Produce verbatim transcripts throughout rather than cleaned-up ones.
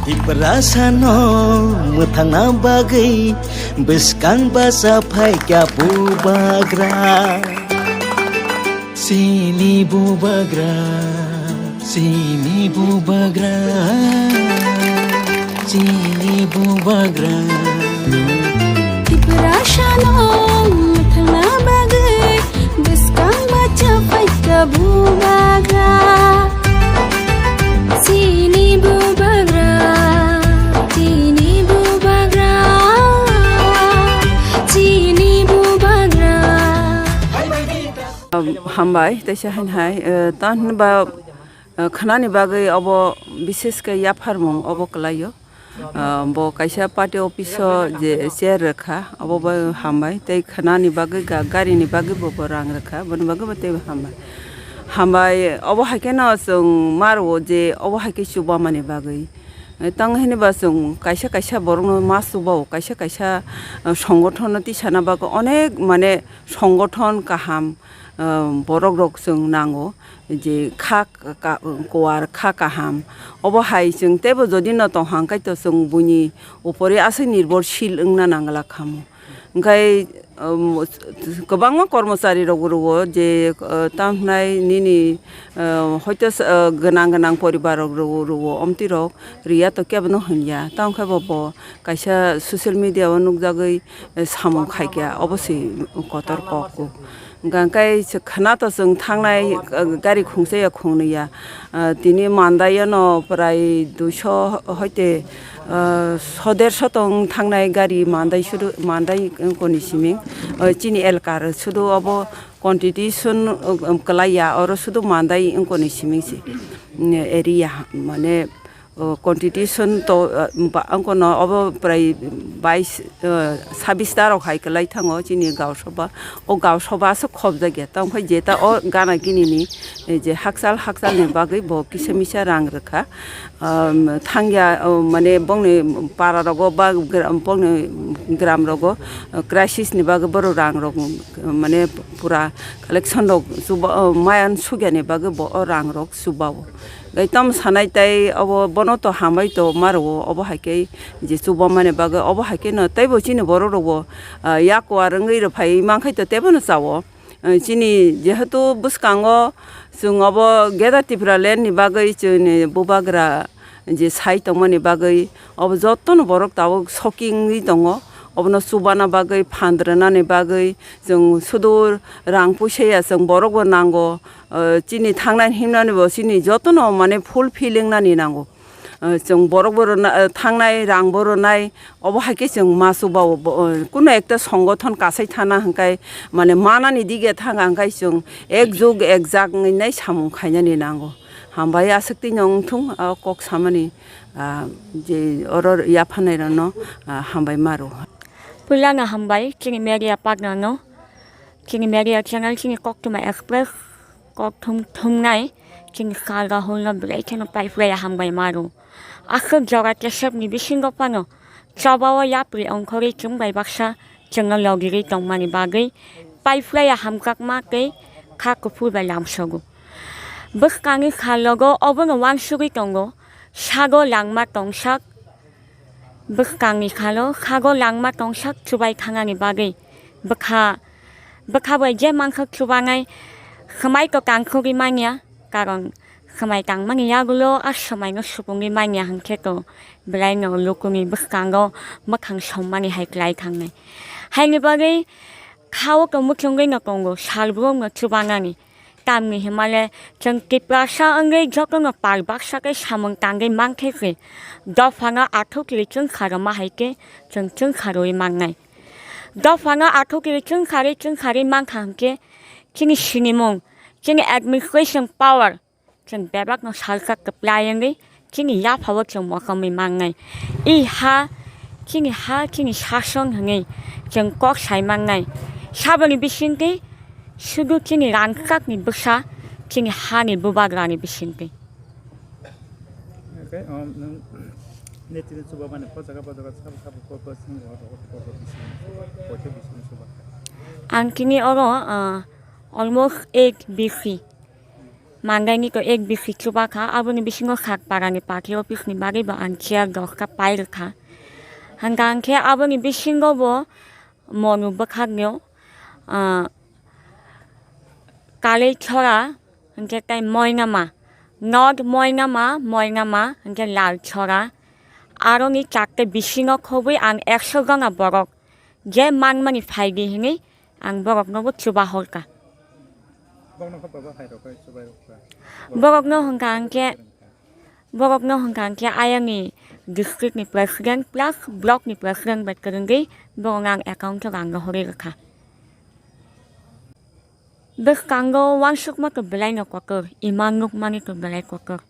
Tiprasano mwthangna bagwi bwskang bacha phaikha bubagra. Chini bubagra, chini bubagra, chini bubagra. Tiprasano mwthangna bagwi bwskang bacha phaikha bubagra. Chini bubagra, chini bubagra, chini bubagra. Hambai, teisa hain hai, eh, ta hinba, eh, khnani bagwi obo bishesh khe yapharmung obo kwlaio. Ah, bo kaisa party office o je chair rwkha, abo bai hambai, tei khnani bagwi ga-, gari ni bagwi bo, bo rang rwkha, boni bagwi bo teibo hambai. Hambai, obo hai kheno chwng ma rwo je obo hai khe chubamani bagwi. Eh, tang hini ba chwng kaisa kaisa borok no ma chuba o, kaisa kaisa, ah, songothon no tisana bagwi onek mane songothon kaham, ah, borok rok chwng nango. Je kha ka-, kuar kha kaham. Obo hai chwng teibo jodi no tong hang khe to chwng buini upore aswk nirbhorshil wngna nangla khamu. Hwnkhe, um, kwbangma kormochari rok rwo je, uh, tamhnai nini, uh, hoito, uh, gwnang gwnang poribar rok rwo, rwo omtwi rok riya to kebo no hwnya. Tamo khe bo, bo kaisa social media o nukjagwi, eh, samung khaikha, obo se kotor kok. Hwnkhe se khwna to chwng thangnai, eh, gari khungsa ya khungnwi ya. Eh, tini Mandai ano prai duiso hoite, eh, so derso tong thangnai gari Mandai sudu, Mandai wngkoni siming. Eh, chini elkar sudu obo constitution, eh, kwlai ya, oro sudu Mandai wngkoni siming se, mm, area, mane, o, constitution to, o, ba-, wngkha no obo prai bais, o, sabis ta rok hai kwlai thango chini gaon sabha. O gaon sabha aswk khopjak ya. Tamo khe jeta o gana gini ni, e, je hakchal, hakchal ni bagwi bo kisa misa rang rwkha. Um, thangya, o, mane bongni para rogo ba gra-, bongni gram rogo, o, crisis ni bagwi borok rang rok, mane pura collection rok chuba-, o, mayan sugya ni bagwi bo o rang rok chuba o. Gai tam sanai tai abo bono to hambai to ma rwo, obo hai khe je chubamani bagwi, obo hai khe no teibo chini borok rokbo, ah, yakuar wngwi rwphai man khai to teibo no chao. Ah, chini jehetu bwskango chwng obo Greater Tipraland ni bagwi chini bubagra je sai tongmani bagwi obo jotono borok tabuk soki wngwi tongo. Obono chubana bagwi, phan rwnani bagwi chwng sudur rang puisa ya, chwng borokbo nango. O, chini thangnani himnani bo chini jotono mane fulfill wngnani nango. O, chwng borok bo rwna-, o, thangnai, rang bo rwnai, obo hai khe chwng ma chuba o bo, o, kuno ekta songothon kasai thana hwnkhe mane manani dige thanga hwnkhe chwng ek jug ek jak wngwi nai samung khainani nango. Hambai aswk twi no wngthung, o kok samani, ah, je oro yaphanai rokno, ah, hambai ma rw. Puilano hambai chini media partner no. Chini media channel chini Koktwma Express, kok thum thumnai, chini sal Rahul no belai kheno pai phlai ya hambai ma rw. Aswk jora kesep ni bisingo phano choba o yapri ongkhorwi chwng bai baksa chwngno logirwi tongmani bagwi pai phlai ya hamjakma tei kha kuphur bai lamsogo. Bwskangni sal rogo obono uansugwi tongo, sago langma tongsak, bwskangni salo sago langma tongsak chubai thangnani bagwi bwkha, bwkha bai je mankha chubanai swmai to tangkhogwi manya, karon swmai tangmani yagulo a swmaino supungwi manya hwnkhe to belaino lukuni bwskango mwkhang sommani hai klai thangnai. Haini bagwi khao to muchungwi no tongo, sal brum no chubanani. Tamni hwnmale chwng Tiprasa wngwi jotono pal baksa khe samung tangwi mankhe se, dophano athukli chwngsa rwma hai khe chwng chwngsa rwui mannai. Dophano athukli chwngsa rwi chwngsa rwi mankha hwnkhe chini sinimung, chini administration power chwng bebakno salsa kwplai wngwi chini yaphao chwng mokomwi mannai. I ha, chini ha, chini sasong hwnwi chwng kok sai mannai. Saboni bisingtwi sudu chini rangchakni bwsa chini hani bubagrani bisingtwi. Okay, um, nwng netini chuba mani po jaga po jaga sabo sabo po po sini jaga po po po bising chuba, poito bising chuba. Ang tini oro, uh, almost eight B C. Mandaini to ek bisi chuba kha, aboni bisingo Sakparani party office ni bagwi bo ang chair dosta pai rwkha. Hwnkha hwnkhe aboni bisingo bo Monu bwkhakno, ah, Kaleisora hwnkhe tei Moinama, North Moinama, Moinama hwnkhe Lalsora. Aroni charte bisingo khobwi ang ekso jona borok je manmani phaidi hwnwi ang boroknobo chuba horkha. Borokno kha baba hai rok hai chubai rok kha. Borokno hwnkha hwnkhe, borokno hwnkha hwnkhe ayangni district ni president plus block ni president bai kwrwngwi borokno ang account o rang rohorwi rwkha. Bwskango uansukma to belai no kotor, ima nukmani to belai kotor.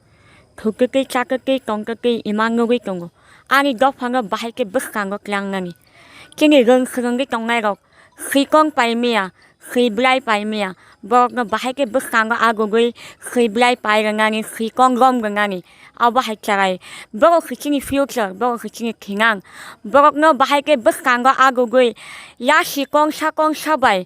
Thukutwi chakutwi tongtwtwi ima nugwi tongo. Ani dophano bahai khe bwskango tlangnani. Chini rwng swrwngwi tongnairok swikong paimaya, swibrai paimaya, borokno bahai khe bwskango agugwi swibrai pai rwnani, swikong rom rwnani. Abo hai chwrai. Borok khe chini future, borok khe chini thinang. Borokno bahai khe bwskango agugwi ya swikong sakong sabai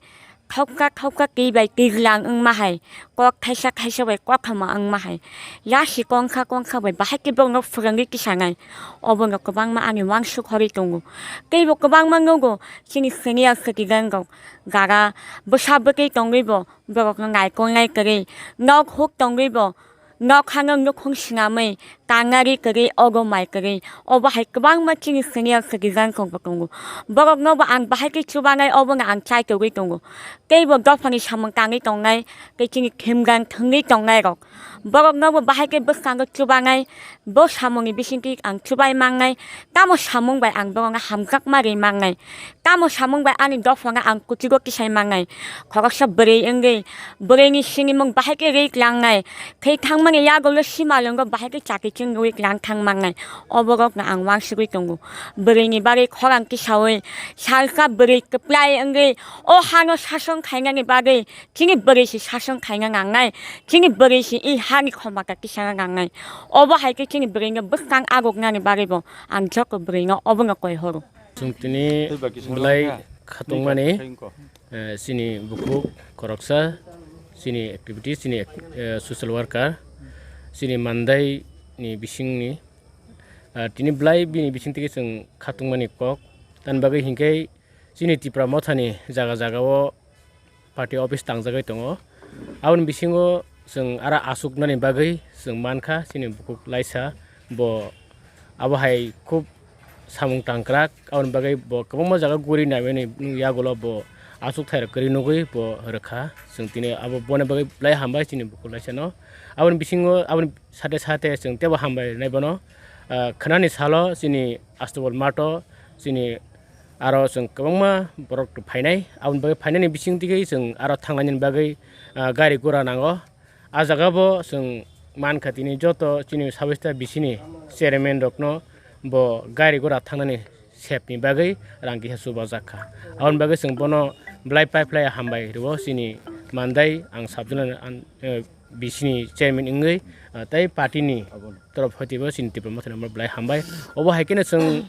thoksa thoksa twi bai twijlang wngma hai, kok thaisa thaisa bai kothoma wngma hai, ya si kongkha kongkha bai bahai khe borokno phwrwngwi tisanai, obono kwbangma ani uansuk horwi tongo. Teibo kwbangma nugo chini senior citizen rok jara bwsa bwtwi tongwibo borokno naikolnai kwrwi, nok huk tongwibo nokhano nukhung swnamwi, tangari kwrwi, ogo mai kwrwi, obo hai kwbangma chini senior citizen rokbo tongo. Boroknobo ang bahai khe chubanai, obono ang chai togwi tongo. Teibo dophani samung tangwi tongnai, tei chini thimgang thwngwi tongnairok. Boroknobo bahai khe bwskango chubanai, bo samungni bisingtwi ang chubai mangnai, tamo samung bai ang borokno hamjakma ri mangnai. Tamo samung bai ani dophano ang kuchugo kisai mangnai. Khoroksa bwrwi wngwi, bwrwini sinimung bahai khe rwi tlangnai. Thwi thangmani yagulo simalwngo bahai khe chakri chwng rwi tlang thang mangnai. Oborokno ang uansugwi tongo. Bwrwini bagwi khorang kisaui, salsa bwrwi kwplai wngwi, o hano sasong khainani bagwi chini bwrwi se sasong khaina nangnai. Chini bwrwi se i hani khomata tisana nangnai. Obo hai khe chini bwrwino bwskang aguknani bagwibo ang joto bwrwino obono koi horo. Chwng tini belai khatungmani, eh, chini bukhuk khoroksa, chini activities, chini, eh, social worker, chini Mandai ni bisingni, ah, tini belai bini bisingtwi chwng khatungmani kok. Tamni bagwi hinkhe chini Tipra Mothani jaga jagao party office tangjagwi tongo. Aboni bisingo chwng aro achuknani bagwi chwng mankha chini bukhuk Laisa, bo abo hai khub samung tangkrak, aboni bagwi bo kwbangma jaga guri naimani yagulo bo achuk thairok kwrwi nugwi bo rwkha. Chwng tini abo boni bagwi belai hambai chini bukhuk Laisano. Aboni bisingo aboni sate sate chwng teibo hambai rwnai bono. Ah, khwnani salo chini Astobol Mato chini aro chwng kwbangma borok phainai, aboni bagwi phainani bisingtwi chwng aro thangnaini bagwi, ah, gari gura nango. Ah jaga bo chwng mankha tini joto chini sabista bisini chairman rokno bo gari gura thangnani sepni bagwi rang kisa chubajak kha. Aboni bagwi chwng bono belai pai phlai hambai rwo chini Mandai ang sub zonal an, eh, bisini chairman wngwi, ah, tei party ni torof hwtwi bo chini Tipra Mothani belai hambai. Obo hai kheno chwng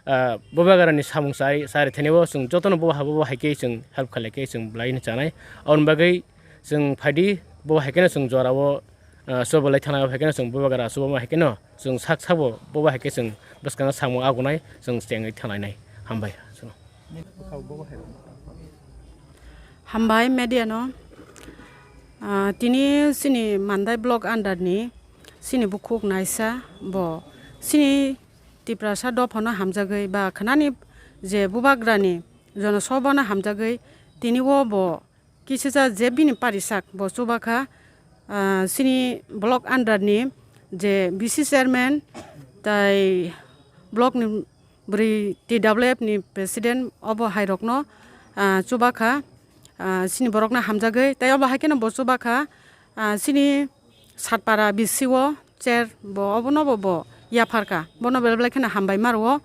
ah, Bubagrani samung chari, chari thani bo chwng jotono bo ha, bo hai khe chwng help khlai khe chwng belai no chanai. Aboni bagwi chwng phaidi bo hai kheno chwng jorao, ah, chubalai thangna hai kheno chwng Bubagra chuba hai kheno chwng sak sabo bo hai khe chwng bwskango samung agonai chwng chengwi thanglainai. Hambai. Hambai media no. Ah, tini chini Mandai block under ni chini bukhuk Naisa bo chini Tiprasa dophano hamjagwi ba khwnani je Bubagrani Jonosobhano hamjagwi tini o bo kisisa je bini parisak bo chubakha, ah, chini block under ni je B C chairman tai block ni bwrwi T W F ni president obo hai rokno, ah, chubakha, ah, chini borokno hamjagwi tai obo hai kheno bo chubakha, ah, chini Satpara B C o chair bo obono bo, bo yapharkha, bono belai belai kheno hambai ma rwo.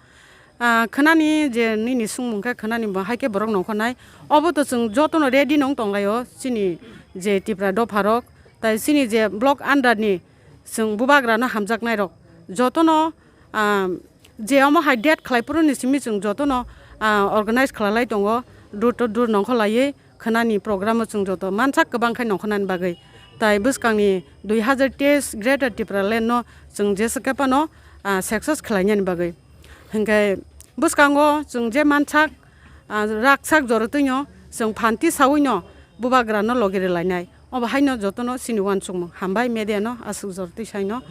Ah, khwnani je nini swngmung khe khwnani bo hai khe borok nongkhornai. Obo to chwng jotono ready nong tonglaio chini je Tipra dopharok, tai chini je block under ni chwng Bubagrano hamjaknairok jotono, ah, je omo hai date khlai phuru ni simi chwng jotono, ah, organize khwlalai tongo, door to door nongkhorlaiwi. Khwnani program o chwng joto mansak kwbang khai nongkhornani bagwi. Tai bwskangni dui hazar teis Greater Tipraland no chwng jesa khe phano, ah, success khlainani bagwi. Hinkhe bwskango chwng je mansak, ah, raksak jorotwino chwng phanti sawino bubagrano logi rwlainai. Obo haino jotono chini uansukmung. Hambai media no aswk jorotwi saino.